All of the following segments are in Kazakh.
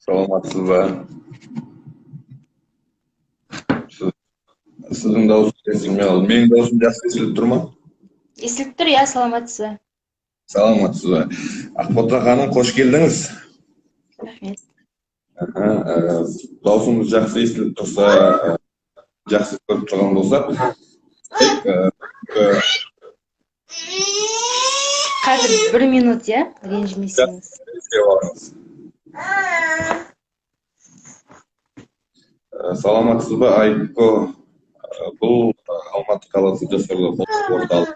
Саламатсыз ба? Сіздің дауысыңыз естілмей қалды. Менің даусым жақсы естіліп тұр ма? Естіліп тұр, иә, саламатсыз ба? Саламатсыз ба? Ақбота ханым, қош келдіңіз. Рахмет. Даусымыз жақсы естіліп тұрса, жақсы көріп тұрған болсақ, Қазір бір минут, иә, ренжімесеңіз. Саламатсыз ба, Айко? Бұл Алматы қаласы жастарлар орталығы.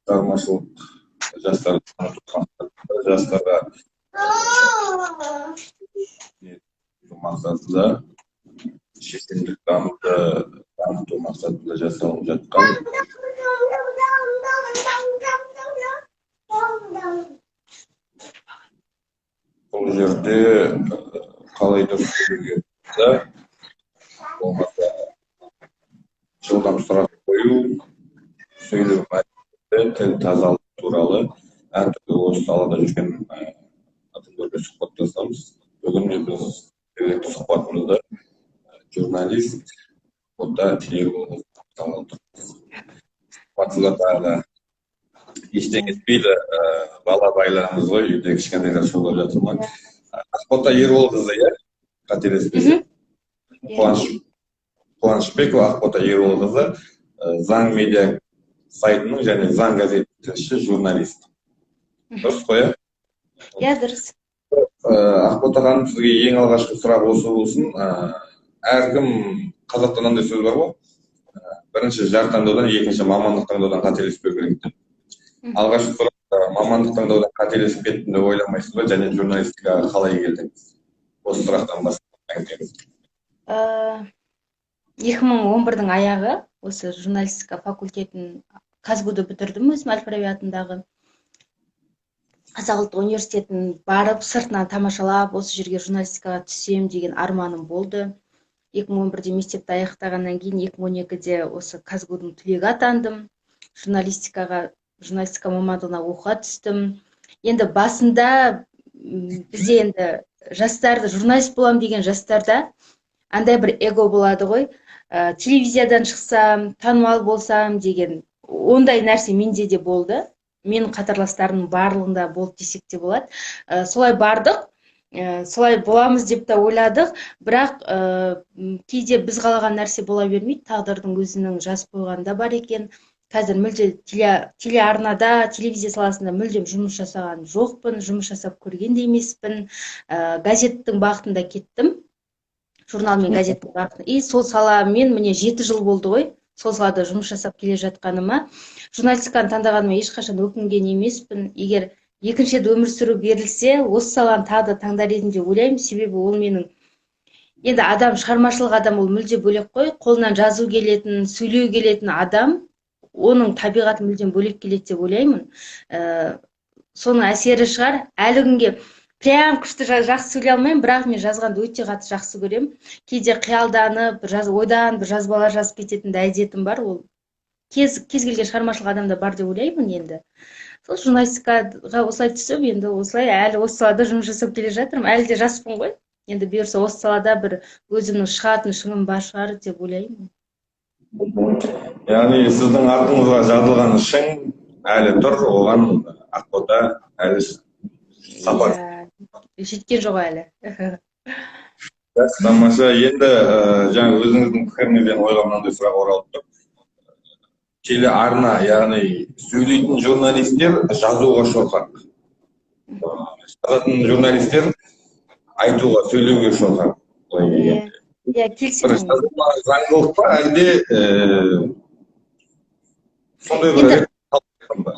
Шығармашылық жастарды жастарға мақсатында, шешендік дамыту мақсатында жасалып жатқан бұл жерде қалай дұрыс сөйлеуге болады, болмаса жылдам сұрақ қою, сөйлеу мәдениеті, тіл тазалығы туралы әртүрлі осы салада жүрген адамдармен сұхбаттасамыз. Бүгін де біз сұхбатымызды журналист Бота Ерболқызы тағы да ештеңе етпейді, бала байларымыз ғой, үйде кішкентайлар шулап жатыр ма? Ақбота Ерболқызы, иә, қателеспесем. Қуанышбекова Ақбота Ерболқызы, Заң медиа сайтының және Заң газетінің тілшісі, журналист. Дұрыс қой, иә? Иә, дұрыс. Ақбота ханым, сізге ең алғашқы сұрақ осы болсын. Әркім, қазақта мынандай сөз бар ғой, бірінші жар таңдаудан, екінші мамандық таңдаудан қателеспеу керек деп. Алғашқы сұрақ, мамандық таңдаудан қателесіп кеттім деп ойламайсыз ба, және журналистикаға қалай келдіңіз? Осы сұрақтан бастап әңгімеміз. 2011-дің аяғы осы журналистика факультетін КазГУ-ды бітірдім өзім, Әл-Фараби атындағы Қазақ ұлттық университетін барып, сыртынан тамашалап, осы жерге журналистикаға түсем деген арманым болды. 2011-де мектепті аяқтағаннан кейін 2012-де осы КазГУ-дың түлегі атандым. Журналистика мамандығына оқуға түстім. Енді басында бізде енді жастарды, журналист болам деген жастарда андай бір эго болады ғой. Телевизиядан шықсам, танымал болсам деген ондай нәрсе менде де болды. Менің қатарластарымның барлығында болды десек те болады. Солай бардық, солай боламыз деп те ойладық, бірақ кейде біз қалаған нәрсе бола бермейді, тағдырдың өзінің жазып қойғаны да бар екен. Қазір мүлде телеарнада, телевизия саласында мүлдем жұмыс жасаған жоқпын, жұмыс жасап көрген де емеспін. Газеттің бағытында кеттім, журнал мен газеттің бағытында. И сол саламен міне 7 жыл болды ғой, сол салада жұмыс жасап келе жатқаныма. Журналистиканы таңдағаныма ешқашан өкінген емеспін. Егер екінші рет өмір сүру берілсе, осы саланы тағы да таңдар едім деп ойлаймын. Себебі ол менің, енді адам, шығармашылық адам ол мүлде бөлек қой. Қолынан жазу келетін, сөйлеу келетін адам, оның табиғаты мүлдем бөлек келеді деп ойлаймын. Соның әсері шығар. Әлі күнге прям күшті жақсы сөйлей алмаймын, бірақ мен жазғанды өте қатты жақсы көремін. Кейде қиялданып, ойдан бір жазбалар жазып кететін де әдетім бар. Ол кез келген шығармашылық адамда бар деп ойлаймын енді. Сол журналистикаға осылай түсіп, енді осылай әлі осы салада жұмыс жасап келе жатырмын. Әлі де жаспын ғой. Енді бұйырса осы салада бір өзімнің шығатын шыңым бар шығар деп ойлаймын. Яғни сіздің артыңызға жазылған шың әлі тұр, оған Ақбота әлі сапар. Иә, жеткен жоқ әлі. Жақсы, тамаша. Енді жаңа өзіңіздің пікіріңізден ойға мынандай сұрақ оралып тұр. Телеарна, яғни сөйлейтін журналистер жазуға шорқақ. Жазатын журналистер айтуға, сөйлеуге шорқақ. Иә, келісемін. Бір жазуға заңдылық па, әлде сондай бір рет ба?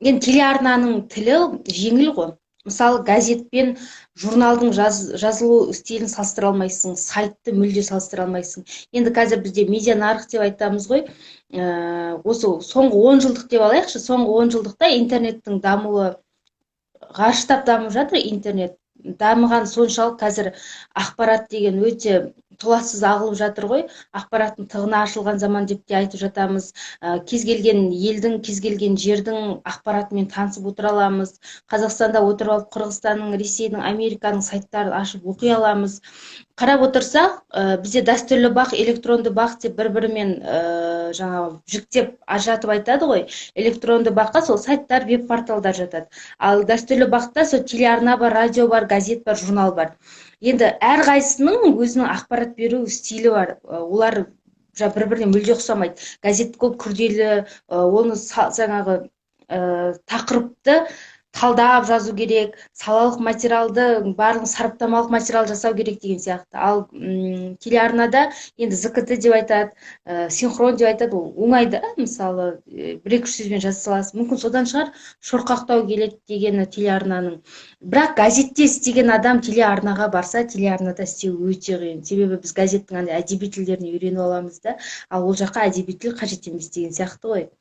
Енді телеарнаның тілі жеңіл ғой. Мысалы, газет пен журналдың жазылу стилін салыстыра алмайсың, сайтты мүлде салыстыра алмайсың. Енді қазір бізде медиа нарық деп айтамыз ғой. Осы соңғы 10 жылдық деп алайықшы, соңғы 10 жылдықта интернеттің дамуы ғарыштап дамып жатыр. Интернет дамыған соншалық қазір ақпарат деген өте Толассыз ағылып жатыр ғой, ақпараттың тығыны ашылған заман деп те айтып жатамыз. Кез келген елдің, кез келген жердің ақпаратымен танысып отыра аламыз. Қазақстанда отырып алып, Қырғызстанның, Ресейдің, Американың сайттарын ашып оқи аламыз. Қарап отырсақ, бізде дәстүрлі БАҚ, электронды БАҚ деп бір бірімен жаңағы жіктеп, ажыратып айтады ғой. Электронды БАҚ-қа сол сайттар, веб порталдар жатады, ал дәстүрлі БАҚ-та сол телеарна бар, радио бар, газет бар, журнал бар. Енді әрқайсысының өзінің ақпарат беру стилі бар. Олар бір біріне мүлде ұқсамайды. Газет көп күрделі, оны жаңағы тақырыпты талдап жазу керек, салалық материалды барлығын, сараптамалық материал жасау керек деген сияқты. Ал телеарнада енді ЗКТ деп айтады, синхрон деп айтады, ол оңай да. Мысалы, бір екі үш сөзбен жаза саласың. Мүмкін, содан шығар шорқақтау келеді дегені телеарнаның. Бірақ газетте істеген адам телеарнаға барса, телеарнада істеу өте қиын, себебі біз газеттің андай әдеби тілдерін үйреніп аламыз да, ал ол жаққа әдеби тіл қажет емес деген сияқты ғой.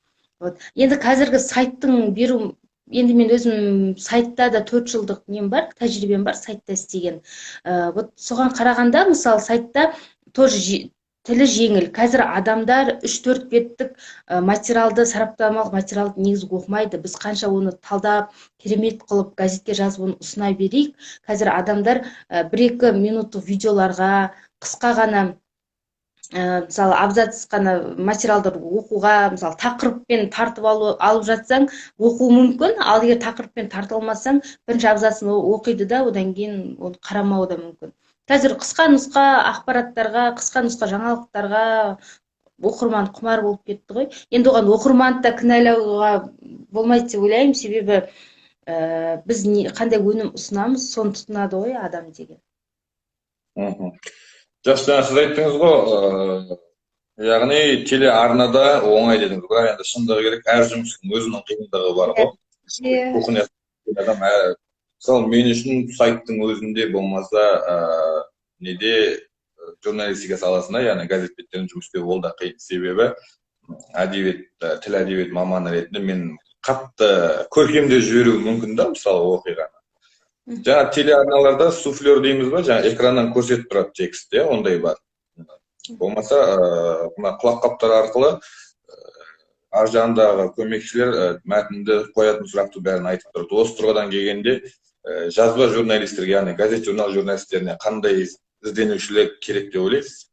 Вот енді қазіргі сайттың беру, енді мен өзім сайтта да 4 жылдық нем бар, тәжірибем бар сайтта істеген. Вот соған қарағанда, мысалы, сайтта тоже тілі жеңіл. Қазір адамдар үш төрт беттік материалды, сараптамалық материалды негізі оқымайды. Біз қанша оны талдап, керемет қылып газетке жазып, оны ұсына берейік, қазір адамдар бір екі минуттық видеоларға, қысқа ғана, мысалы, абзац қана материалдар оқуға, мысалы, тақырыппен тартып алып жатсаң, оқуы мүмкін. Ал егер тақырыппен тарта алмасаң, бірінші абзацын оқиды да, одан кейін оны қарамауы да мүмкін. Қазір қысқа нұсқа ақпараттарға, қысқа нұсқа жаңалықтарға оқырман құмар болып кетті ғой. Енді оған оқырманды да кінәлауға болмайды деп ойлаймын, себебі біз не, қандай өнім ұсынамыз, соны тұтынады ғой адам деген. Жақсы, жаңа сіз айттыңыз ғой, яғни телеарнада оңай дедіңіз. Бірақ енді шындығы керек, әр жұмыстың өзінің қиындығы бар ғой. Кухня адам, мысалы, мен үшін сайттың өзінде болмаса, неде, журналистика саласында, яғни газет беттерінде жұмыс істеу, ол да қиын. Себебі әдебиет, тіл әдебиет маманы ретінде мен қатты көркемдеп жіберуім мүмкін да, мысалы, оқиғаны. Жаңа телеарналарда суфлер дейміз ба, жаңа экраннан көрсетіп тұрады текст, иә, ондай бар. Болмаса мына құлаққаптар арқылы ар жағындағы көмекшілер мәтінді, қоятын сұрақты бәрін айтып тұрады. Осы тұрғыдан келгенде, жазба журналистерге, яғни газет, журнал журналистеріне қандай ізденушілік керек деп ойлайсыз?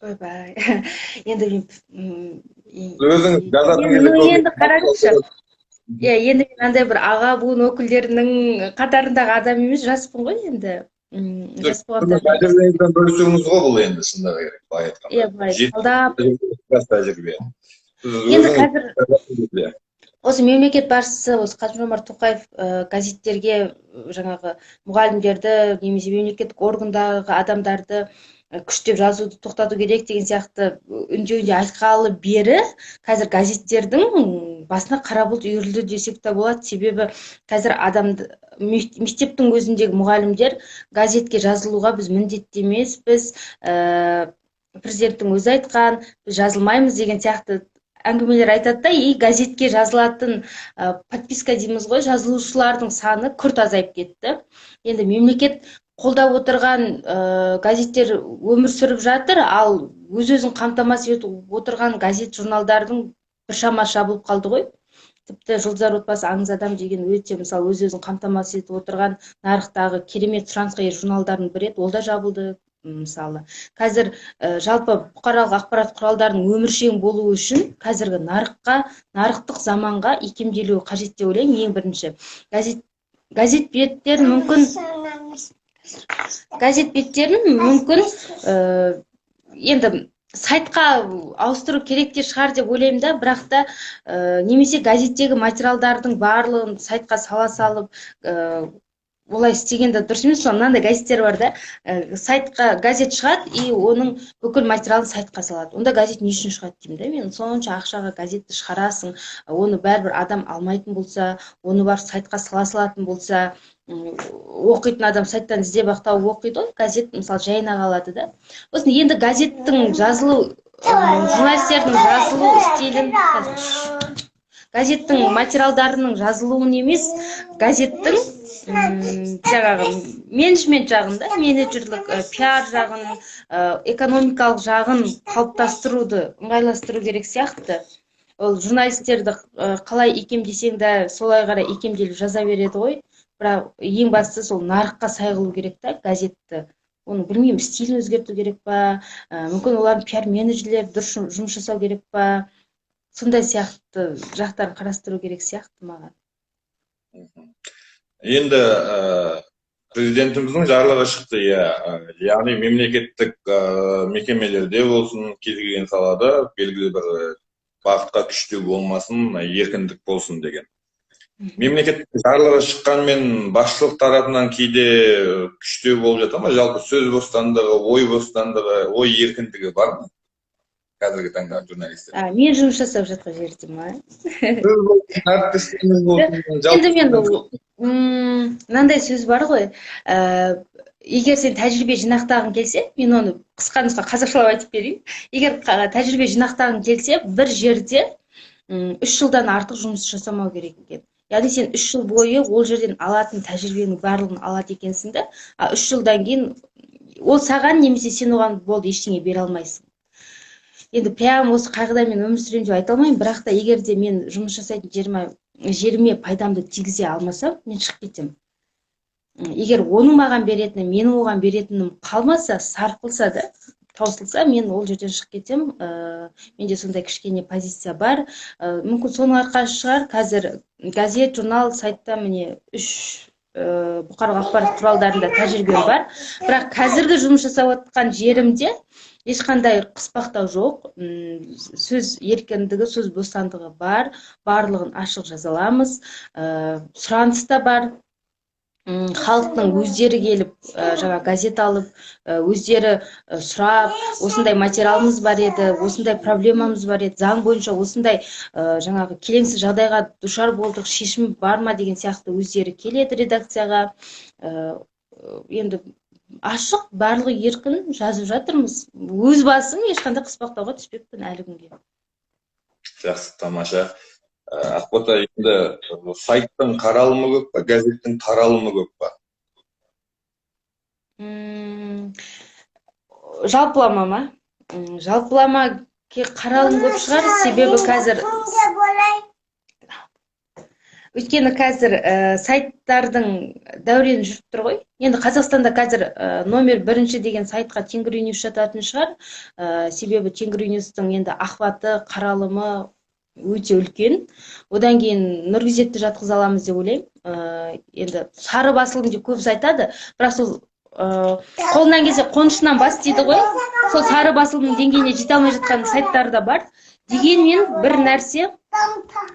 Ойбай, енді мен Өзіңіз жазатын кезде енді қараңызшы, иә, енді мен андай бір аға буын өкілдерінің қатарындағы адам емес, жаспын ғой енді. Жас болғанда Тәжірибеңізбен бөлісуіңіз ғой бұл енді, шындығы керек, былай айтқанда. Иә, былай талдап Жас тәжірибе. Сіз Енді өзіңіз қазір осы мемлекет басшысы, осы Қасым Жомарт Тоқаев газеттерге жаңағы мұғалімдерді немесе мемлекеттік органдағы адамдарды күштеп жазуды тоқтату керек деген сияқты үндеуінде айтқалы бері қазір газеттердің басына қара бұлт үйірілді десек те болады. Себебі қазір адамды, мектептің өзіндегі мұғалімдер газетке жазылуға біз міндетті емеспіз, президенттің өзі айтқан, біз жазылмаймыз деген сияқты әңгімелер айтады да. И газетке жазылатын, подписка дейміз ғой, жазылушылардың саны күрт азайып кетті. Енді мемлекет қолдап отырған газеттер өмір сүріп жатыр, ал өз өзін қамтамасыз етіп отырған газет, журналдардың біршамасы жабылып қалды ғой. Тіпті «Жұлдыздар отбасы», «Аңыз адам» деген өте, мысалы, өз өзін қамтамасыз етіп отырған, нарықтағы керемет сұранысқа ие журналдардың бірі еді, ол да жабылды. Мысалы, қазір жалпы бұқаралық ақпарат құралдарының өміршең болуы үшін қазіргі нарыққа, нарықтық заманға икемделуі қажет деп ойлаймын. Ең бірінші газет беттерін мүмкін, газет беттерін мүмкін енді сайтқа ауыстыру керек те шығар деп ойлаймын да. Бірақ та немесе газеттегі материалдардың барлығын сайтқа сала салып, олай істеген де дұрыс емес. Мысалы, мынандай газеттер бар да, сайтқа газет шығады и оның бүкіл материалын сайтқа салады. Онда газет не үшін шығады деймін да мен. Сонша ақшаға газетті шығарасың, оны бәрібір адам алмайтын болса, оны барып сайтқа сала салатын болса, оқитын адам сайттан іздеп ақ тауып оқиды ғой, газет, мысалы, жайына қалады да. Сосын енді газеттің жазылу, журналистердің жазылу стилін, газеттің материалдарының жазылуын емес, газеттің Жаңағы менеджмент жағын да, менеджерлік, пиар жағын, экономикалық жағын қалыптастыруды ыңғайластыру керек сияқты. Ол журналистерді қалай икемдесең де, солай қарай икемделіп жаза береді ғой. Бірақ ең бастысы сол нарыққа сай қылу керек та газетті. Оны, білмеймін, стилін өзгерту керек па, мүмкін, олардың пиар менеджерлері дұрыс жұмыс жасау керек па, сондай сияқты жақтарын қарастыру керек сияқты маған. Енді президентіміздің жарлығы шықты, иә, яғни мемлекеттік мекемелерде болсын, кез келген салада белгілі бір бағытқа күштеу болмасын, еркіндік болсын деген. Мемлекеттік жарлығы шыққанымен, басшылық тарапынан кейде күштеу болып жата ма? Жалпы сөз бостандығы, ой бостандығы, ой еркіндігі бар ма қазіргі таңда журналистер? А, мен жұмыс жасап жатқан жерде ма? Сіз болсын, әріптестеріңіз болсын, Енді мен жалпы. Мынандай сөз бар ғой, егер сен тәжірибе жинақтағың келсе, мен оны қысқа нұсқа қазақшалап айтып берейін: егер тәжірибе жинақтағың келсе, бір жерде 3 жылдан артық жұмыс жасамау керек екен. Яғни сен 3 жыл бойы ол жерден алатын тәжірибенің барлығын алады екенсің да, а 3 жылдан кейін ол саған немесе сен оған, болды, ештеңе бере алмайсың. Енді прямо осы қайғыда мен өмір сүремін деп айта алмаймын, бірақ та егер де мен жұмыс жасайтын жеріме пайдамды тигізе алмасам, мен шығып кетемін. Егер оның маған беретіні, менің оған беретінім қалмаса, сарқылса да, таусылса, мен ол жерден шығып кетемін. Менде сондай кішкене позиция бар. Мүмкін, соның арқасы шығар, қазір газет, журнал, сайтта, міне, үш бұқаралық ақпарат құралдарында тәжірибем бар. Бірақ қазіргі жұмыс жасап жатқан жерімде ешқандай қыспақтау жоқ. Сөз еркіндігі, сөз бостандығы бар, барлығын ашық жаза аламыз. Сұраныс та бар. Халықтың өздері келіп, жаңа газет алып, өздері сұрап, осындай материалымыз бар еді, осындай проблемамыз бар еді, заң бойынша осындай жаңағы келеңсіз жағдайға душар болдық, шешім бар ма деген сияқты өздері келеді редакцияға. Енді ашық, барлығы еркін жазып жатырмыз. Өз басым ешқандай қыспақтауға түспеппін әлі күнге. Жақсы, тамаша. Ақбота, енді сайттың қаралымы көп па, газеттің таралымы көп па? Жалпылама ма? Жалпылама қаралым көп шығар, себебі қазір, өйткені қазір сайттардың дәурені жүріп тұр ғой. Енді Қазақстанда қазір номер бірінші деген сайтқа Тенгри Ньюс жататын шығар. Себебі Тенгри Ньюстың енді охваты, қаралымы өте үлкен. Одан кейін Нұргезетті жатқыза аламыз деп ойлаймын. Енді сары басылым деп көбісі айтады, бірақ сол қолынан келсе, қонышынан бас дейді ғой, сол сары басылымның деңгейіне жете алмай жатқан сайттар да бар. Дегенмен бір нәрсе,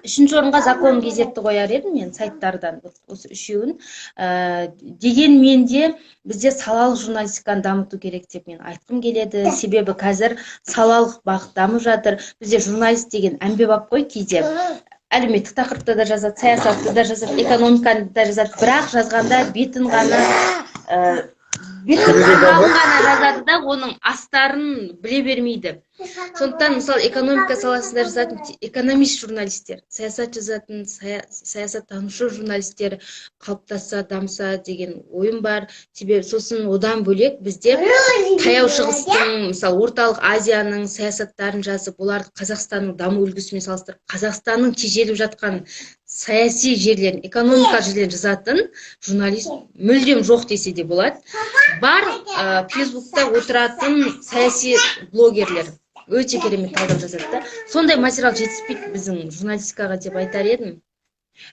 үшінші орынға Закон газетті қояр едім мен сайттардан, осы үшеуін. Дегенмен де бізде салалық журналистиканы дамыту керек деп мен айтқым келеді, себебі қазір салалық бағыт дамып жатыр. Бізде журналист деген әмбебап қой, кейде әлеуметтік тақырыпта да жазады, саясатты да жазады, экономиканы да жазады, бірақ жазғанда бетін ғана, беттің қабағын ғана жазады да, оның астарын біле бермейді. Сондықтан, мысалы, экономика саласында жазатын экономист журналистер, саясат жазатын саясаттанушы журналистер қалыптасса, дамыса деген ойым бар. Себебі сосын одан бөлек бізде Таяу Шығыстың, мысалы, Орталық Азияның саясаттарын жазып, оларды Қазақстанның даму үлгісімен салыстырып, Қазақстанның тежеліп жатқан саяси жерлерін, экономика жерлерін жазатын журналист мүлдем жоқ десе де болады. Бар, Фейсбукта отыратын саяси блогерлер өте керемет талдау жазады да. Сондай материал жетіспейді біздің журналистикаға деп айтар едім.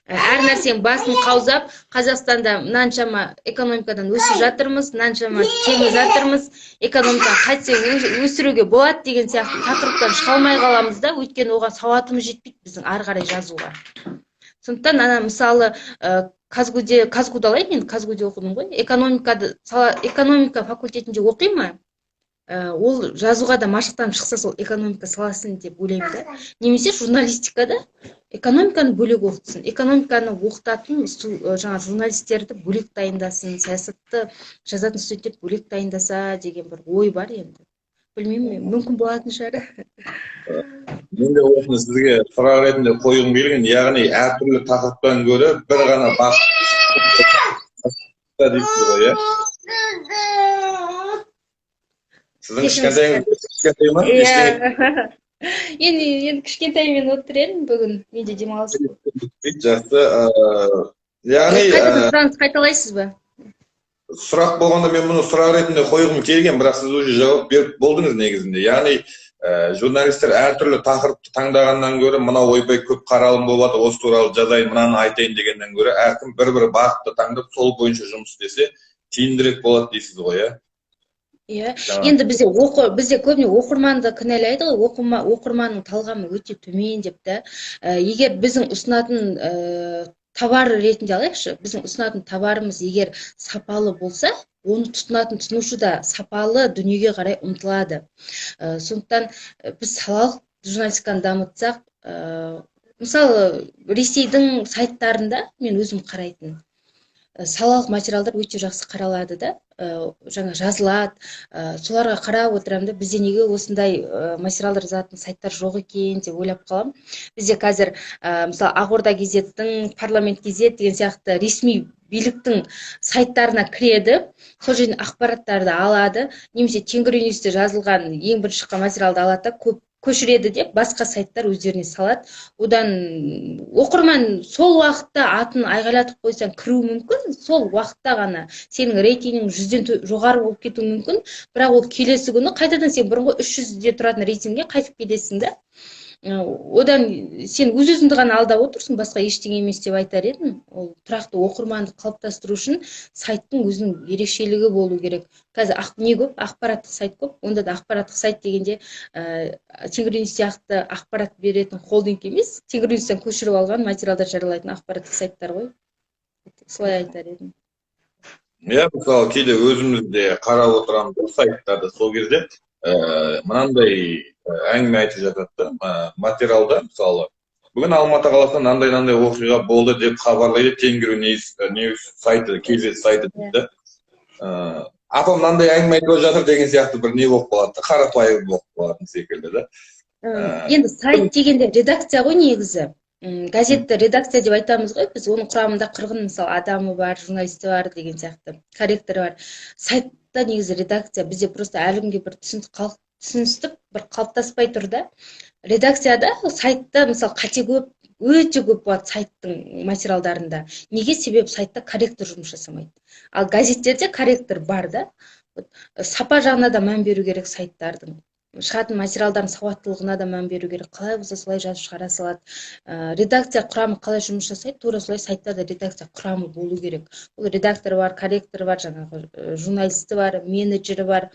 Әр нәрсенің басын қаузап, Қазақстанда мынаншама экономикадан өсіп жатырмыз, мынаншама кеміп жатырмыз, экономиканы қайтсе өсіруге болады деген сияқты тақырыптан шыға алмай қаламыз да, өйткені оған сауатымыз жетпейді біздің ары қарай жазуға. Сондықтан ана, мысалы, КазГУде, КазГУды алайын енді, КазГУде оқыдым ғой, экономикада, экономика факультетінде оқи ма, ол жазуға да машықтанып шықса сол экономика саласын деп ойлаймын да. Немесе журналистикада экономиканы бөлек оқытсын, экономиканы оқытатын жаңа журналистерді бөлек дайындасын, саясатты жазатын студенттер бөлек дайындаса деген бір ой бар. Енді білмеймін мен, мүмкін, болатын шығар. Мен де осыны сізге сұрақ ретінде қойғым келген, яғни әртүрлі тақырыптан гөрі бір ғана бағыт Дейсіз ғой, иә? Сіздің кішкентайыңыз кішкентай ма? Иә. Енді кішкентаймен отыр едім бүгін. Менде демалыс. Жақсы. Яғни сұрағыңызды қайталайсыз ба? Сұрақ болғанда, мен мұны сұрақ ретінде қойғым келген, бірақ сіз уже жауап беріп болдыңыз негізінде. Яғни журналистер әртүрлі тақырыпты таңдағаннан гөрі, мынау, ойбай, көп қаралым болып жатыр, осы туралы жазайын, мынаны айтайын дегеннен гөрі, әркім бір бір бағытты таңдап, сол бойынша жұмыс істесе, тиімдірек болады дейсіз ғой, иә? Иә, енді бізде көбіне оқырманды кінәлайды ғой, оқырманның талғамы өте төмен деп та. Егер біздің ұсынатын товар ретінде алайықшы, біздің ұсынатын товарымыз егер сапалы болса, оны тұтынатын тұтынушы да сапалы дүниеге қарай ұмтылады. Сондықтан біз салалық журналистиканы дамытсақ, мысалы, Ресейдің сайттарында мен өзім қарайтын салалық материалдар өте жақсы қаралады да, жаңа жазылады, соларға қарап отырамын да, бізде неге осындай материалдар жазатын сайттар жоқ екен деп ойлап қаламын. Бізде қазір, мысалы, Ақорда газеттің, Парламент газет деген сияқты ресми биліктің сайттарына кіреді, сол жерден ақпараттарды алады немесе Тенгриньюсте жазылған ең бірінші шыққан материалды алады да, көп көшіреді деп, басқа сайттар өздеріне салады. Одан оқырман сол уақытта атын айғайлатып қойсаң, кіруі мүмкін, сол уақытта ғана сенің рейтингің 100-ден жоғары болып кетуі мүмкін, бірақ ол келесі күні қайтадан сен бұрынғы 300-де тұратын рейтингге қайтып кетесің да. Одан сен өз өзіңді ғана алдап отырсың, басқа ештеңе емес деп айтар едім. Ол тұрақты оқырманды қалыптастыру үшін сайттың өзінің ерекшелігі болу керек. Қазір не көп, ақпараттық сайт көп. Онда да ақпараттық сайт дегенде Тенгриньюс сияқты ақпарат беретін холдинг емес, Тенгриньюстен көшіріп алған материалдар жариялайтын ақпараттық сайттар ғой. Солай айтар едім. Иә, мысалы, кейде өзіміз де қарап отырамыз сайттарды, сол кезде мынандай әңгіме айтып жатады да материалда, мысалы, бүгін Алматы қаласында мынандай мынандай оқиға болды деп хабарлайды Тенгриньюс сайты, KZ сайты дейді. Апам мынандай әңгіме айтып жатыр деген сияқты бір не болып қалады, қарапайым болып қалатын секілді да. Енді сайт дегенде редакция ғой негізі. Газетті редакция деп айтамыз ғой біз, оның құрамында қырғын, мысалы, адамы бар, журналисті бар деген сияқты, корректоры бар. Сайтта негізі редакция, бізде просто әлі күнге бір түсіністік бір қалыптаспай тұр да. Редакцияда, сайтта, мысалы, қате көп, өте көп болады сайттың материалдарында. Неге? Себебі сайтта корректор жұмыс жасамайды. Ал газеттерде корректор бар да. Вот, сапа жағына да мән беру керек сайттардың. Шығатын материалдардың сауаттылығына да мән беру керек. Қалай болса солай жазып шығара салады. Редакция құрамы қалай жұмыс жасайды, тура солай сайтта да редакция құрамы болу керек. Ол редактор бар, корректор бар, жаңағы журналисті бар, менеджері бар,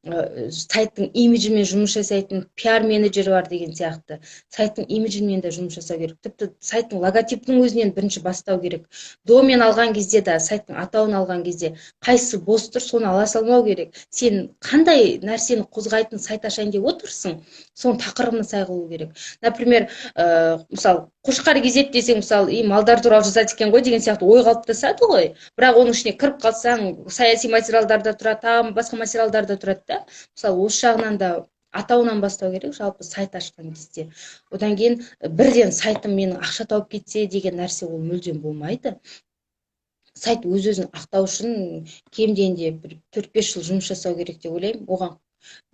сайттың имиджімен жұмыс жасайтын пиар менеджері бар деген сияқты. Сайттың имиджімен де жұмыс жасау керек. Тіпті сайттың логотипінің өзінен бірінші бастау керек. Домен алған кезде де, сайттың атауын алған кезде қайсысы бос тұр, соны ала салмау керек. Сен қандай нәрсені қозғайтын сайт ашайын деп отырсың, соның тақырыбына сай қылу керек. Например, мысалы, Қошқар газет десең, мысалы, и малдар туралы жазады екен ғой деген сияқты ой қалыптасады ғой. Бірақ оның ішіне кіріп қалсаң, саяси материалдар да тұрады, тағы басқа материалдар да тұрады да. Мысалы, осы жағынан да атауынан бастау керек, жалпы сайт ашқан кезде. Одан кейін бірден сайтым менің ақша тауып кетсе деген нәрсе, ол мүлдем болмайды. Сайт өз өзін ақтау үшін кем дегенде бір 4-5 жыл жұмыс жасау керек деп ойлаймын. Оған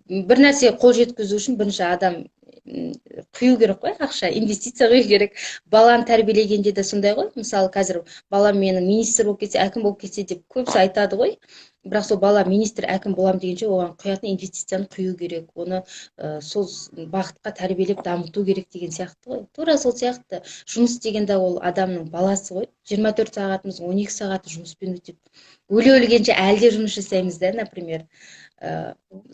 бір нәрсе қол жеткізу үшін бірінші адам құю керек қой, ақша, инвестиция құю керек. Баланы тәрбиелегенде де сондай ғой. Мысалы, қазір балам менің министр болып кетсе, әкім болып кетсе деп көбісі айтады ғой. Бірақ сол бала министр, әкім болам дегенше, оған құятын инвестицияны құю керек, оны сол бағытқа тәрбиелеп дамыту керек деген сияқты ғой. Тура сол сияқты жұмыс дегенде ол адамның баласы ғой. 24 сағатымыздың 12 сағаты жұмыспен өтеді. Өле өлгенше әлі де жұмыс жасаймыз да, например.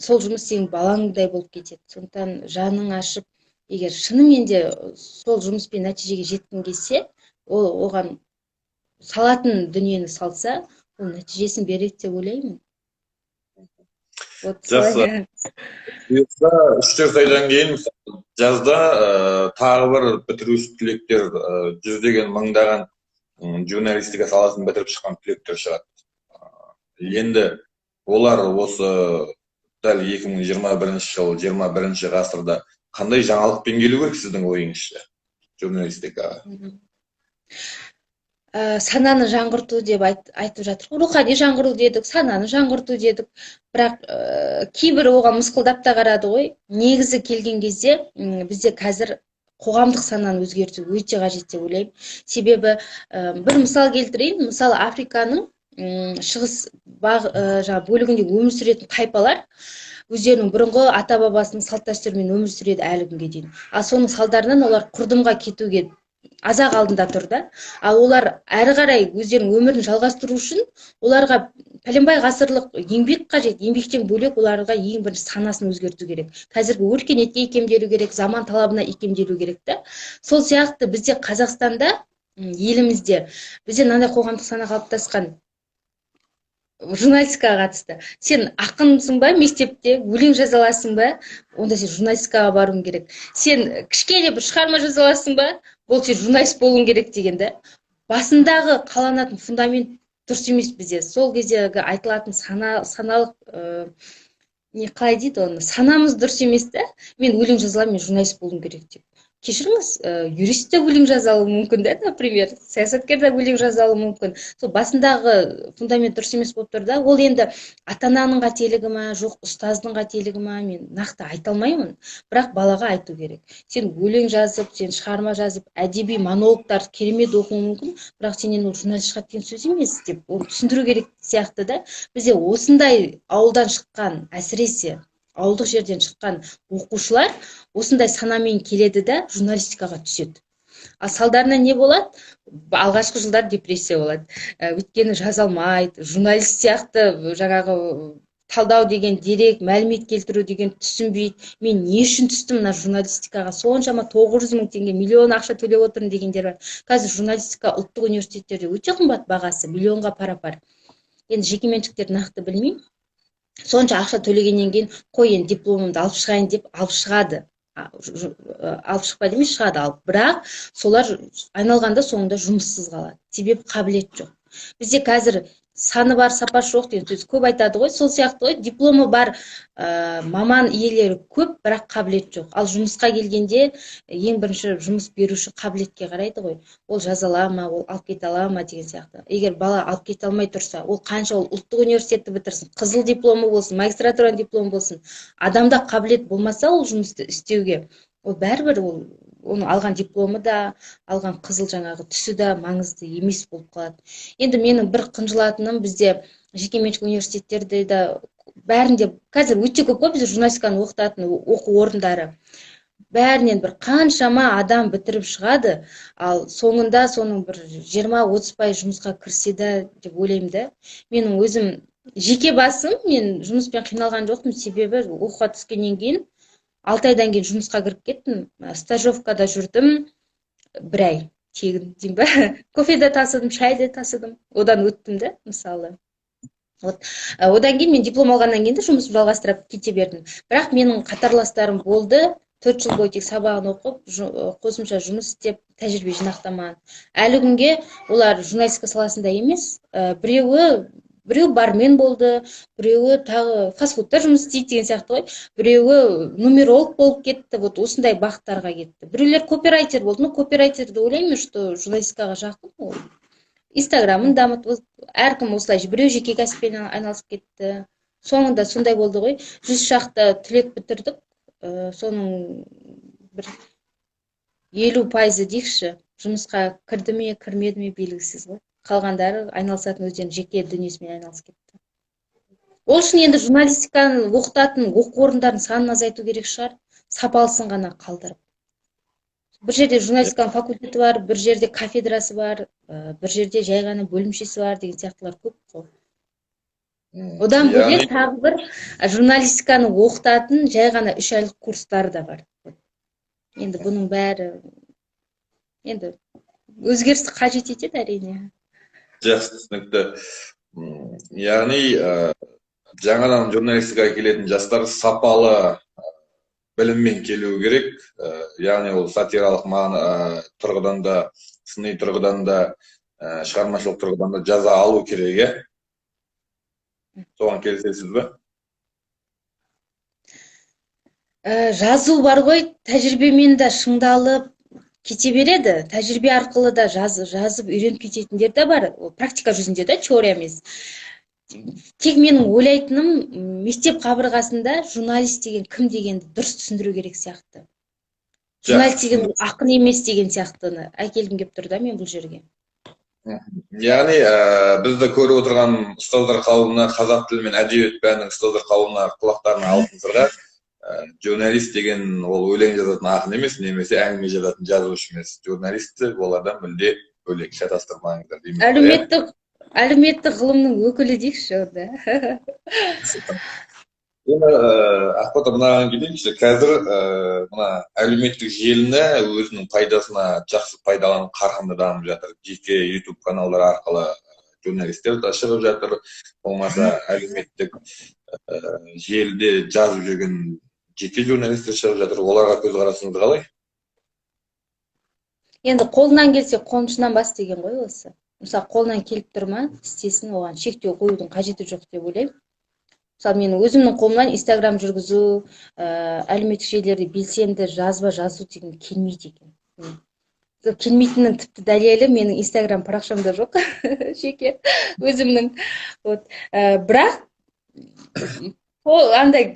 Сол жұмыс сенің балаңдай болып кетеді. Сондықтан жаның ашып, егер шынымен де сол жұмыспен нәтижеге жеткің келсе, ол оған салатын дүниені салса, ол нәтижесін береді деп ойлаймын. Вот. Жақсы. Бұйырса, 3-4 айдан кейін, мысалы, жазда тағы бір бітіруші түлектер, жүздеген, мыңдаған журналистика саласын бітіріп шыққан түлектер шығады. Енді олар осы дәл 2021 жыл, 21 ғасырда қандай жаңалықпен келу керек сіздің ойыңызша журналистикаға? Сананы жаңғырту деп айтып жатыр ғой. Рухани жаңғыру дедік, сананы жаңғырту дедік, бірақ кейбір оған мысқылдап та қарады ғой. Негізі келген кезде бізде қазір қоғамдық сананы өзгерту өте қажет деп ойлаймын. Себебі бір мысал келтірейін. Мысалы, Африканың шығыс жаңағы бөлігінде өмір сүретін тайпалар өздерінің бұрынғы ата бабасының салт дәстүрімен өмір сүреді әлі күнге дейін. Ал соның салдарынан олар құрдымға кетуге аз-ақ алдында тұр да. Ал олар әрі қарай өздерінің өмірін жалғастыру үшін оларға пәленбай ғасырлық еңбек қажет. Еңбектен бөлек оларға ең бірінші санасын өзгерту керек. Қазіргі өркениетке икемделу керек, заман талабына икемделу керек та. Сол сияқты бізде Қазақстанда, елімізде бізде мынандай қоғамдық сана қалыптасқан журналистикаға қатысты. Сен ақынсың ба, мектепте өлең жаза аласың ба, онда сен журналистикаға баруың керек. Сен кішкене бір шығарма жаза аласың ба, болды, сен журналист болуың керек деген да. Басындағы қаланатын фундамент дұрыс емес бізде. Сол кездегі айтылатын саналық не, қалай дейді оны, санамыз дұрыс емес та. Мен өлең жаза аламын, мен журналист болуым керек деп. Кешіріңіз, юрист те өлең жаза алуы мүмкін да, например, саясаткер де өлең жаза алуы мүмкін. Сол басындағы фундамент дұрыс емес болып тұр да. Ол енді ата ананың қателігі ма, жоқ ұстаздың қателігі ма, мен нақты айта алмаймын, бірақ балаға айту керек. Сен өлең жазып, сен шығарма жазып, әдеби монологтарды керемет оқуың мүмкін, бірақ сенен ол журналист шығады деген сөз емес деп оны түсіндіру керек сияқты да. Бізде осындай ауылдан шыққан, әсіресе ауылдық жерден шыққан оқушылар осындай санамен келеді да, журналистикаға түседі. Ал салдарынан не болады? Алғашқы жылдар депрессия болады. Өйткені жаза алмайды, журналист сияқты жаңағы талдау деген, дерек, мәлімет келтіру деген түсінбейді. Мен не үшін түстім мына журналистикаға, соншама 900 мың теңге, миллион ақша төлеп отырмын дегендер бар. Қазір журналистика ұлттық университеттерде өте қымбат, бағасы миллионға пара-пар. Енді жекеменшіктерді нақты білмеймін. Сонша ақша төлегеннен кейін қой, енді дипломымды алып шығайын деп алып шығады. Алып шықпайды емес, шығады алып, бірақ солар айналғанда соңында жұмыссыз қалады, себебі қабілет жоқ. Бізде қазір саны бар, сапасы жоқ деген сөз көп айтады ғой, сол сияқты ғой. Дипломы бар маман иелері көп, бірақ қабілет жоқ. Ал жұмысқа келгенде ең бірінші жұмыс беруші қабілетке қарайды ғой: ол жаза ала ма, ол алып кете ала ма деген сияқты. Егер бала алып кете алмай тұрса, ол қанша ол ұлттық университетті бітірсін, қызыл дипломы болсын, магистратураның дипломы болсын, адамда қабілет болмаса ол жұмысты істеуге, ол бәрібір ол оның алған дипломы да, алған қызыл жаңағы түсі де маңызды емес болып қалады. Енді менің бір қынжылатыным, бізде жекеменшік университеттерде де, бәрінде қазір өте көп қой бізде журналистиканы оқытатын оқу орындары. Бәрінен бір қаншама адам бітіріп шығады, ал соңында соның бір 20-30% жұмысқа кірсе де деп ойлаймын да. Менің өзім жеке басым, мен жұмыспен қиналған жоқпын, себебі оқуға түскеннен кейін 6 айдан кейін жұмысқа кіріп кеттім. Стажировкада жүрдім бір ай тегін деймін ба, кофе де тасыдым, шай да тасыдым, одан өттім да мысалы. Вот одан кейін мен диплом алғаннан кейін де жұмысымды жалғастырып кете бердім. Бірақ менің қатарластарым болды, 4 жыл бойы тек сабағын оқып, қосымша жұмыс істеп, тәжірибе жинақтамаған. Әлі күнге олар журналистика саласында емес. Біреу бармен болды, біреуі тағы фастфудта жұмыс істейді деген сияқты ғой, біреуі нумеролог болып кетті, вот осындай бағыттарға кетті. Біреулер копирайтер болды. Ну, копирайтерді ойлаймын, что журналистикаға жақын, ол инстаграмын дамытып, әркім осылай, біреу жеке кәсіппен айналысып кетті. Соңында сондай болды ғой, 100 шақты түлек бітірдік, соның бір 50%-ы дейікші жұмысқа кірді ме, кірмеді ме, белгісіз ғой. Қалғандары айналысатын өздерінің жеке дүниесімен айналысып кетті. Ол үшін енді журналистиканы оқытатын оқу орындарының санын азайту керек шығар, сапалысын ғана қалдырып. Бір жерде журналистиканың факультеті бар, бір жерде кафедрасы бар, бір жерде жай ғана бөлімшесі бар деген сияқтылар көп қой. Одан бөлек тағы бір журналистиканы оқытатын жай ғана 3 айлық курстар да бар. Енді бұның бәрі енді өзгерісті қажет етеді, әрине. Жақсы, түсінікті. Яғни жаңадан журналистикаға келетін жастар сапалы біліммен келуі керек. Яғни ол сатиралық мағына тұрғыдан да, сыни тұрғыдан да, шығармашылық тұрғыдан да жаза алу керек, иә? Соған келісесіз бе? Жазу бар ғой, тәжірибемен де шыңдалып. Кете береді. Тәжірибе арқылы да жазып үйреніп кететіндер де бар. Ол практика жүзінде да, теория емес. Тек менің ойлайтыным, мектеп қабырғасында журналист деген кім дегенді дұрыс түсіндіру керек сияқты. Журналист деген ол ақын емес деген сияқтыны әкелгім келіп тұр да мен бұл жерге. Яғни бізді көріп отырған ұстаздар қауымына, қазақ тілі мен әдебиет пәнінің ұстаздар қауымына құлақтарына алтын сырға. Журналист деген ол өлең жазатын ақын емес немесе әңгіме жазатын жазушы емес. Журналист олардан мүлде бөлек, шатастырмаңыздар дейміз. Әлеуметтік ғылымның өкілі дейікші онда. Енді, Ақбота, мынаған келейікші. Қазір мына әлеуметтік желіні өзінің пайдасына жақсы пайдаланып, қарқынды дамып жатыр. Жеке Ютуб каналдар арқылы журналистер де шығып жатыр, болмаса әлеуметтік желіде жазып жүрген жеке журналистер шығып жатыр. Оларға көзқарасыңыз қалай? Енді қолынан келсе, қонышынан бас деген ғой осы. Мысалы, қолынан келіп тұр ма, істесін, оған шектеу қоюдың қажеті жоқ деп ойлаймын. Мысалы, менің өзімнің қолымнан Инстаграм жүргізу, әлеуметтік желілерде белсенді жазба жазу деген келмейді екен. Сол келмейтінінің тіпті дәлелі: менің Инстаграм парақшам да жоқ жеке өзімнің. Вот, бірақ ол андай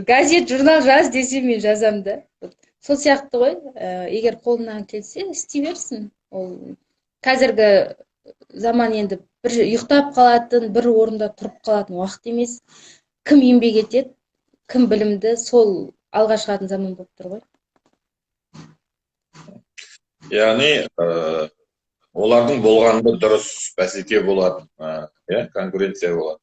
газет, журнал жаз десе, мен жазамын да. Вот. Сол сияқты ғой, егер қолынан келсе, істей берсін. Ол қазіргі заман енді бір ұйықтап қалатын, бір орында тұрып қалатын уақыт емес. Кім еңбек етеді, кім білімді, сол алға шығатын заман болып тұр ғой. Яғни олардың болғаны да дұрыс, бәсеке болады, иә, конкуренция болады.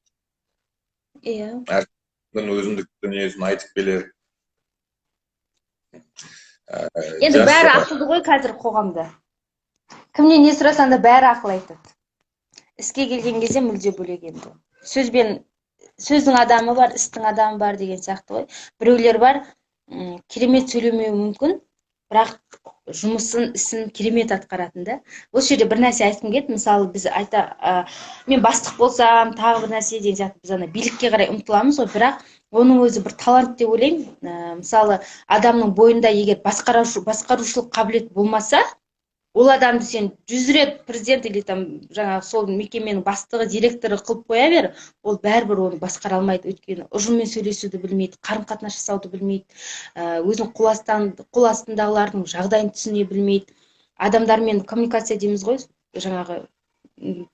Иә. Әркім өзіндік дүниесін айтып келер. Енді Жақсы. бәрі ақылды ғой қазір қоғамда. Кімнен не сұрасаң да, бәрі ақыл айтады. Іске келген кезде мүлде бөлек. Енді сөзбен, сөздің адамы бар, істің адамы бар деген сияқты ғой. Біреулер бар, керемет сөйлемеуі мүмкін, бірақ жұмысын, ісін керемет атқаратын да. Осы жерде бір нәрсе айтқым келді. Мысалы, біз айта, мен бастық болсам, тағы бір нәрсе деген сияқты, біз ана билікке қарай ұмтыламыз ғой. Бірақ оның өзі бір талант деп ойлаймын. Мысалы, адамның бойында егер басқарушылық қабілет болмаса, ол адамды сен 100 рет президент или там жаңағы сол мекеменің бастығы, директоры қылып қоя бер, ол бәрібір оны басқара алмайды. Өйткені ұжыммен сөйлесуді білмейді, қарым қатынас жасауды білмейді, өзінің қол астындағылардың жағдайын түсіне білмейді, адамдармен коммуникация дейміз ғой, жаңағы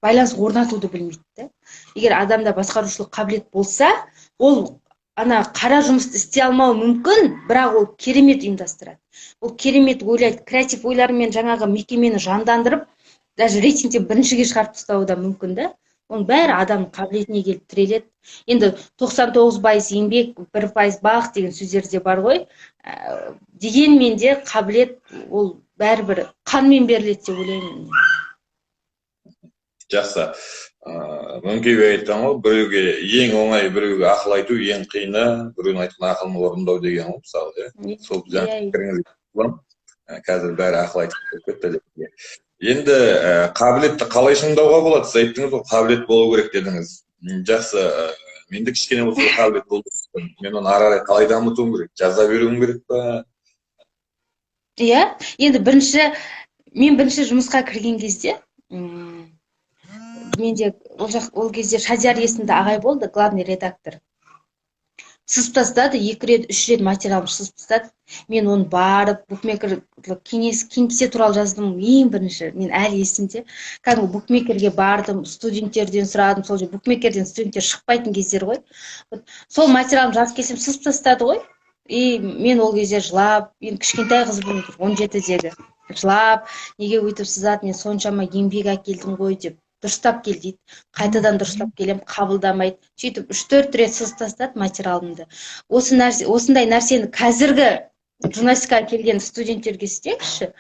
байланыс орнатуды білмейді да. Егер адамда басқарушылық қабілет болса, ол ана қара жұмысты істей алмауы мүмкін, бірақ ол керемет ұйымдастырады, ол керемет ойлайды, креатив ойларымен жаңағы мекемені жандандырып, даже рейтингте біріншіге шығарып тастауы да мүмкін да. Оның бәрі адамның қабілетіне келіп тіреледі. Енді 99% еңбек, 1% бақ деген сөздер де бар ғой. Дегенмен де қабілет ол бәрібір қанмен беріледі деп ойлаймын. Жақсы. Мөңкебай айтқан ғой, біреуге ең оңай біреуге ақыл айту, ең қиыны біреудің айтқан ақылын орындау деген ғой, мысалы, иә. Сол жаңа пікіріңізге қосыламын. Қазір бәрі ақыл айтып кетті деп. Енді қабілетті қалай шыңдауға болады? Сіз айттыңыз ғой, қабілет болу керек дедіңіз. Жақсы, менде кішкене болса да қабілет болды. Мен оны ары қарай қалай дамытуым керек? Жаза беруім керек па? Иә, енді бірінші, мен бірінші жұмысқа кірген кезде, менде ол жақ, ол кезде Шадияр есімді ағай болды, главный редактор. Сызып тастады, екі рет, үш рет материалымды сызып тастады. Мен оны барып, букмекер кеңес, кеңсе туралы жаздым ең бірінші, мен әлі есімде. Кәдімгі букмекерге бардым, студенттерден сұрадым, сол жерде букмекерден студенттер шықпайтын кездер ғой. Вот, сол материалымды жазып келсем, сызып тастады ғой. И мен ол кезде жылап, енді кішкентай қызбын, 17-дегі. Жылап, неге өйтіп сызады, мен соншама еңбек әкелдім ғой деп. Дұрыстап кел дейді. Қайтадан дұрыстап келем, қабылдамайды. Сөйтіп үш-төрт рет сызып тастады материалымды. Осы нәрсе, осындай нәрсені қазіргі журналистикаға келген студенттерге істеңізші.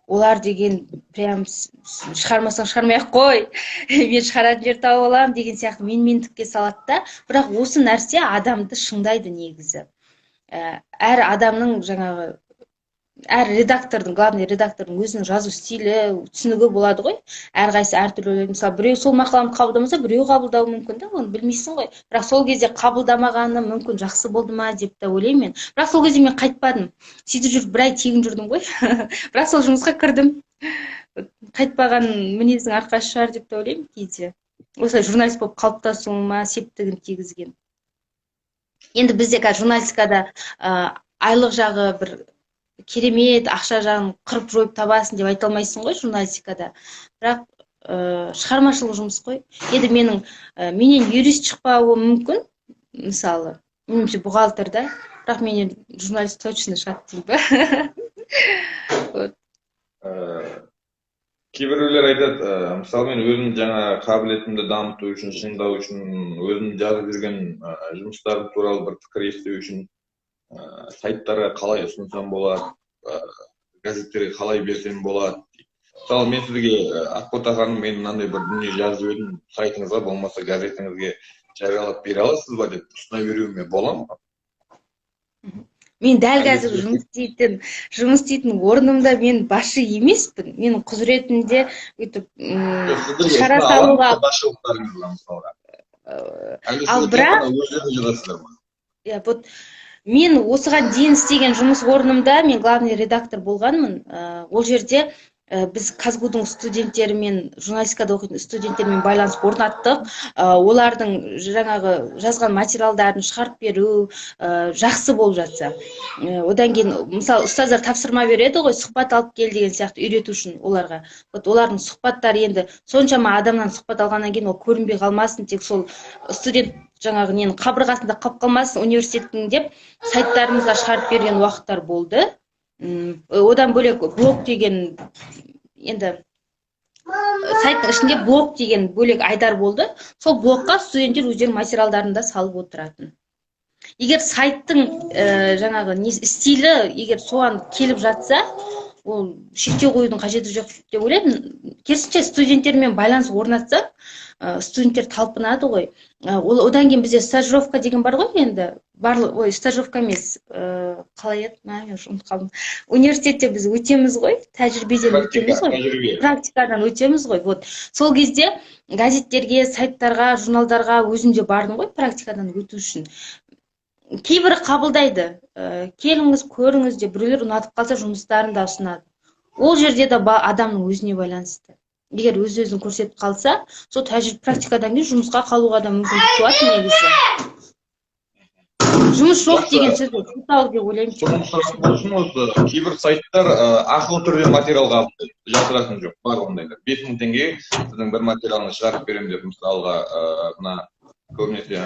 Олар деген прям шығармасаң шығармай ақ қой, мен шығаратын жер тауып аламын деген сияқты менмендікке салады да. Бірақ осы нәрсе адамды шыңдайды негізі. Әр адамның жаңағы Әр редактордың, главный редактордың өзінің жазу стилі, түсінігі болады ғой, әрқайсысы әртүрлі ойлайды. Мысалы, біреу сол мақаламды қабылдамаса, біреу қабылдауы мүмкін да, оны білмейсің ғой. Бірақ сол кезде қабылдамағаны мүмкін жақсы болды ма деп те ойлаймын мен. Бірақ сол кезде мен қайтпадым, сөйтіп жүріп бір ай тегін жүрдім ғой, бірақ сол жұмысқа кірдім. Қайтпаған мінездің арқасы шығар деп те ойлаймын кейде, осылай журналист болып қалыптасуыма септігін тигізген. Енді бізде қазір журналистикада айлық жағы бір керемет, ақша жағын қырып жойып табасың деп айта алмайсың ғой журналистикада. Бірақ шығармашылық жұмыс қой. Енді менің менен юрист шықпауы мүмкін, мысалы, немесе бухгалтер да, бірақ менен журналист точно шығады деймін ба, вот. Кейбіреулер айтады, мысалы, мен өзім жаңа қабілетімді дамыту үшін, шыңдау үшін, өзім жазып жүрген жұмыстарым туралы бір пікір есту үшін сайттарға қалай ұсынсам болады, газеттерге қалай берсем болады дейді. Мысалы, мен сізге: «Ақбота ханым, мен мынандай бір дүние жазып едім, сайтыңызға болмаса газетіңізге жариялап бере аласыз ба?» деп ұсына беруіме бола ма? Мен дәл қазір жұмыс істейтін орнымда мен басшы емеспін. Менің құзыретімде өйтіп шығара салуға басшылықтарыңызға, мысалға, ал бірақ өздеріңіз жазасыздар ма? Иә, вот мен осыған дейін істеген жұмыс орнымда мен главный редактор болғанмын. Ол жерде біз КазГУдың студенттерімен, журналистикада оқитын студенттермен байланыс орнаттық. Олардың жаңағы жазған материалдарын шығарып беру, жақсы болып жатса. Одан кейін, мысалы, ұстаздар тапсырма береді ғой, сұхбат алып кел деген сияқты, үйрету үшін оларға. Вот олардың сұхбаттары, енді соншама адамнан сұхбат алғаннан кейін ол көрінбей қалмасын, тек сол студент жаңағы ненің қабырғасында қалып қалмасын университеттің деп, сайттарымызға шығарып берген уақыттар болды. Одан бөлек блог деген, енді сайттың ішінде блог деген бөлек айдар болды. Сол блогқа студенттер өздерінің материалдарын да салып отыратын. Егер сайттың жаңағы не стилі егер соған келіп жатса, ол шектеу қоюдың қажеті жоқ деп ойлаймын. Керісінше, студенттермен байланыс орнатсаң, студенттер талпынады ғой. Ол одан кейін бізде стажировка деген бар ғой енді, барлық, ой, стажировка емес, қалай еді, мә, мен уже ұмытып қалдым. Университетте біз өтеміз ғой, тәжірибеден өтеміз ғой. Тәжірибе. Практикадан өтеміз ғой. Вот сол кезде газеттерге, сайттарға, журналдарға өзім де бардым ғой практикадан өту үшін. Кейбірі қабылдайды, келіңіз, көріңіз деп, біреулер ұнатып қалса, жұмыстарын да ұсынады. Ол жерде де адамның өзіне байланысты. Егер өз өзін көрсетіп қалса, сол тәжірибе, практикадан кейін жұмысқа қалуға да мүмкіндік туады. Негізі жұмыс жоқ деген сөз ол сылтау деп ойлаймын. Соңғы сұрақ болсын осы. Кейбір сайттар ақылы түрде материал қабылдайды, жасыратын жоқ, бар ондайлар. 5000 теңге сіздің бір материалыңызды шығарып беремін деп, мысалға, мына көбінесе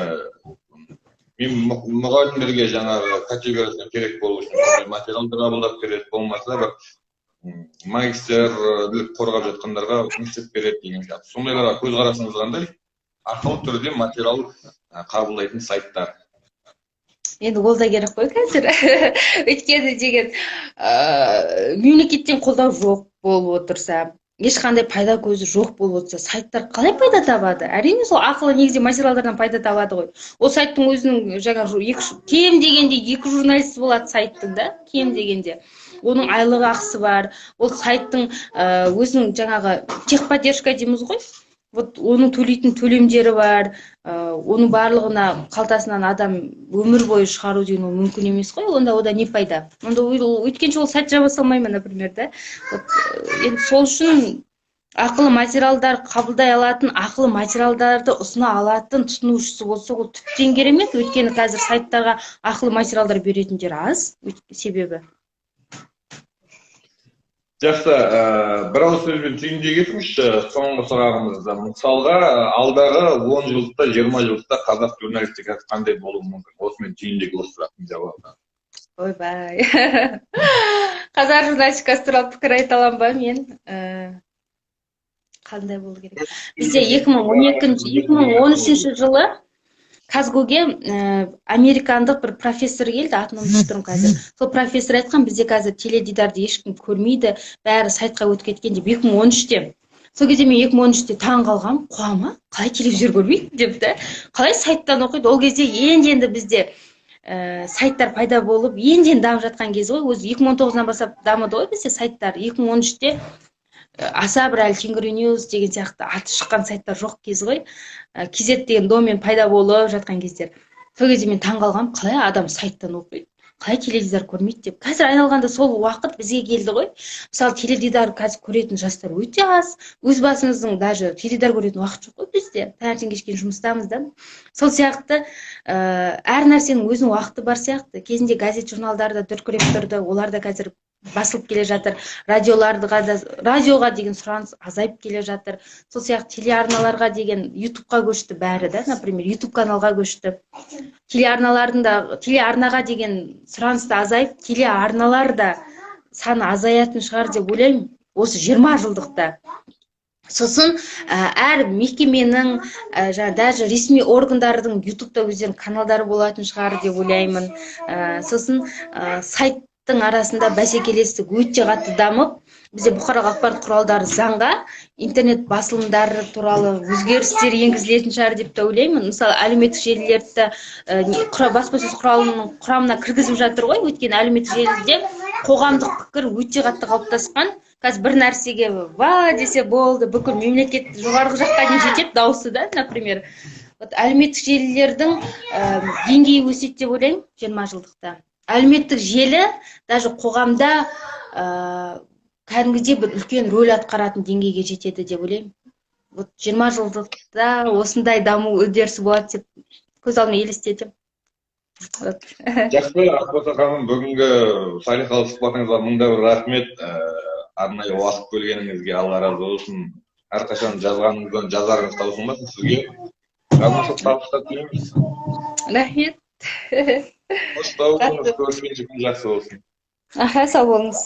мен мұғалімдерге жаңағы категориясына керек болу үшін сондай материалды қабылдап береді, болмаса бір магистрлік қорғап жатқандарға не істеп береді деген сияқты. Сондайларға көзқарасыңыз қандай, ақылы түрде материал қабылдайтын сайттар? Енді ол да керек қой қазір, өйткені деген мемлекеттен қолдау жоқ болып отырса, ешқандай пайда көзі жоқ болып отырса, сайттар қалай пайда табады? Әрине, сол ақылы негізде материалдардан пайда табады ғой. Ол сайттың өзінің жаңағы екі, кем дегенде екі журналисті болады сайттың да, кем дегенде оның айлық ақысы бар. Ол сайттың өзінің жаңағы техподдержка дейміз ғой, вот оның төлейтін төлемдері бар. Оның барлығына қалтасынан адам өмір бойы шығару деген ол мүмкін емес қой. Онда ода не пайда? Онда өйткенше ол сайт жаба салмай ма, например, да. Вот енді сол үшін ақылы материалдар қабылдай алатын, ақылы материалдарды ұсына алатын тұтынушысы болса, ол тіптен керемет. Өйткені қазір сайттарға ақылы материалдар беретіндер аз себебі. Жақсы, бір ауыз сөзбен түйіндей кетіңізші соңғы сұрағымызды. Мысалға, алдағы 10 жылдықта, 20 жылдықта қазақ журналистикасы қандай болуы мүмкін? Осымен түйіндейік осы сұрақтың жауабын. Ойбай, қазақ журналистикасы туралы пікір айта аламын ба мен? Қандай болу керек? Бізде 2012-, 2013 жылы КазГУге американдық бір профессор келді, атын ұмытып тұрмын қазір. Сол профессор айтқан: «Бізде қазір теледидарды ешкім көрмейді, бәрі сайтқа өтіп кеткен», – деп 2013-те. Сол кезде мен 2013-те таң қалғанмын: қуама, қалай телевизор көрмейді деп та, қалай сайттан оқиды? Ол кезде енді бізде Сайттар пайда болып, енді енді дамып жатқан кез ғой. Өзі 2019-нан бастап дамыды ғой бізде сайттар. 2013-те аса бір әлі Тенгриньюс деген сияқты аты шыққан сайттар жоқ кез ғой. Kz деген домен пайда болып жатқан кездер. Сол кезде мен таңқалғанмын, қалай адам сайттан оқиды, қалай теледидар көрмейді деп. Қазір айналғанда сол уақыт бізге келді ғой. Мысалы, теледидар қазір көретін жастар өте аз. Өз басымыздың даже теледидар көретін уақыт жоқ қой бізде, таңертең кешке дейін жұмыстамыз да. Сол сияқты әр нәрсенің өзінің уақыты бар сияқты. Кезінде газет, журналдар да дүркіреп тұрды, олар да қазір басылып келе жатыр. Радиоларға да, радиоға деген сұраныс азайып келе жатыр. Сол сияқты телеарналарға деген, Ютубқа көшті бәрі да, например, Ютуб каналға көшті. Телеарналардың да, телеарнаға деген сұраныс та азайып, телеарналар да саны азаятын шығар деп ойлаймын осы 20 жылдықта. Сосын әр мекеменің, жаңа даже ресми органдардың Ютубта өздерінің каналдары болатын шығар деп ойлаймын. Сосын сайттың арасында бәсекелестік өте қатты дамып, бізде бұқаралық ақпарат құралдары заңға интернет басылымдары туралы өзгерістер енгізілетін шығар деп те ойлаймын. Мысалы, әлеуметтік желілерді баспасөз құралының құрамына кіргізіп жатыр ғой, өйткені әлеуметтік желіде қоғамдық пікір өте қатты қалыптасқан. Қазір бір нәрсеге «ва» десе болды, бүкіл мемлекет, жоғарғы жаққа дейін жетеді дауысы да, например. Вот әлеуметтік желілердің деңгейі өседі деп ойлаймын 20 жылдықта. Әлеуметтік желі даже қоғамда кәдімгідей бір үлкен рөл атқаратын деңгейге жетеді деп ойлаймын. Вот 20 жылдықта осындай даму үдерісі болады деп көз алдыма елестетемін. Вот. Жақсы, Ақбота ханым, бүгінгі салиқалы сұхбатыңызға мың да бір рахмет. Арнайы уақыт бөлгеніңізге Алла разы болсын. Әрқашан жазғаныңыздан жазарыңыз таусылмасын. Сізге шығармашылық табыстар тілейміз. Рахмет. Қош, сау болыңыз, көріскенше, күн жақсы болсын. Аха, сау болыңыз.